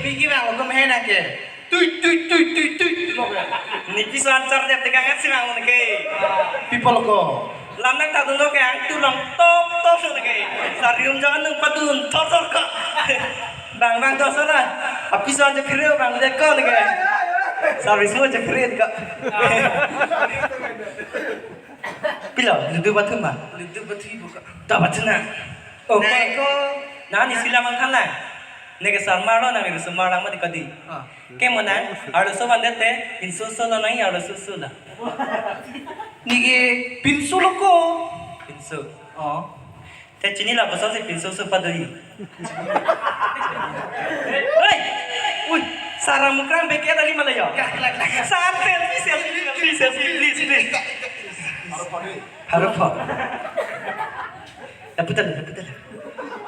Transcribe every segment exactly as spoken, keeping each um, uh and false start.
Piki bang lo kum hena ke. Tui, tui, tui, tui, tui. Niki so answer dep de kangat si bang lo ke. People ko. Lam nangtadun lo ke angtu long top top so ke. Sari rum jangan nung padun top top ko. Bang bang to so na. Api so anje phire bang de ko ke. Sari semua anje phire ko. Pilo, ludu bathum ba? Ludu bathum buka. Ta bathum na. Oh, nai ko. Nani sila mangkhala. Neke sarmar lo nang iru sumar lang mati kadi. Ah. Ke mo nang, arloso vandet te, pinso so lo nang arloso so la. Neke pinso lo ko. Pinso. Oh. Te chinilo kosonsi pinso so pado-i. Hei! Ui, sarang mukrang beke tali malayo. Sar selfie, selfie, selfie, selfie, please, please. Harap po. Dapat lah, dapat lah.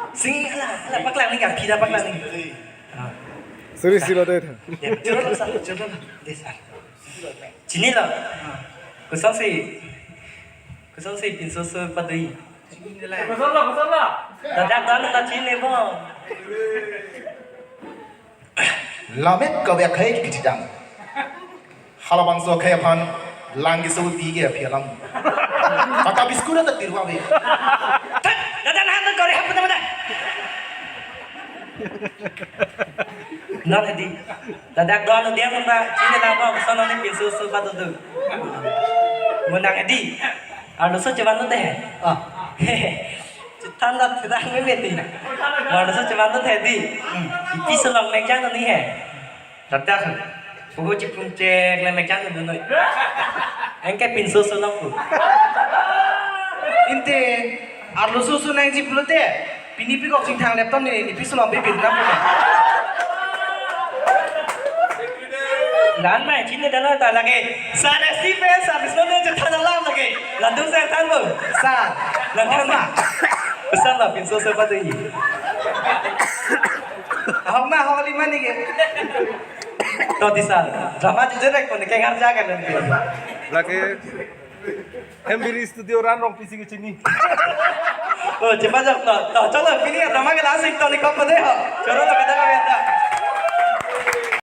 Sing hala, hala paklang ni ka, phira paklang ni. Ah. Sorry, silo deh. Ya, choro lo, sar, choro lo. Deh, sar. Chinilo. Kosonsi, kosonsi pinso so pado-i. Kosonlo, kosonlo. Ladak dan ta chinine bo. Lamet kave akhai kiti dam. Halabangso akhai aphan lang keso pi ke aphi alam. Maka biskur ta tirwa ve. Tat, ladak nahan kore hap ta mada. Non hedi. Ladak do anu dia munda chinine lang bo, koson nang pinso so pado-i. Mo nang hedi. Arloso chevan do te. Ah. Chethan dat chedan me beti. Arloso chevan do te hedi. Hmm. Ipi so long mek jang ni he. Ladak. Puhu chipung chek le mek jang do noi. Anke pinso so long pu. Inte arloso so nangji pulote. Pini pi kok chingthang laptop ni, ni pi sulom pi pin na pu. Lan mai chinine dalo ta lage. Sar S T P, sar bisno ne chethan alam lage. Latum sar than bo. Sar. Lan than ma. Pesan la pinso so pado-i. Ahok ma ahok lima ni ke. To di sar. Drama jujur ek pon ke ngar jaga nanti. Lagi M B R studio ran rong pisi ke chini. Oh, cepat jam to. To, chalo, pini drama ke last sing to ni kok pade ho. Chalo, kita kami ada.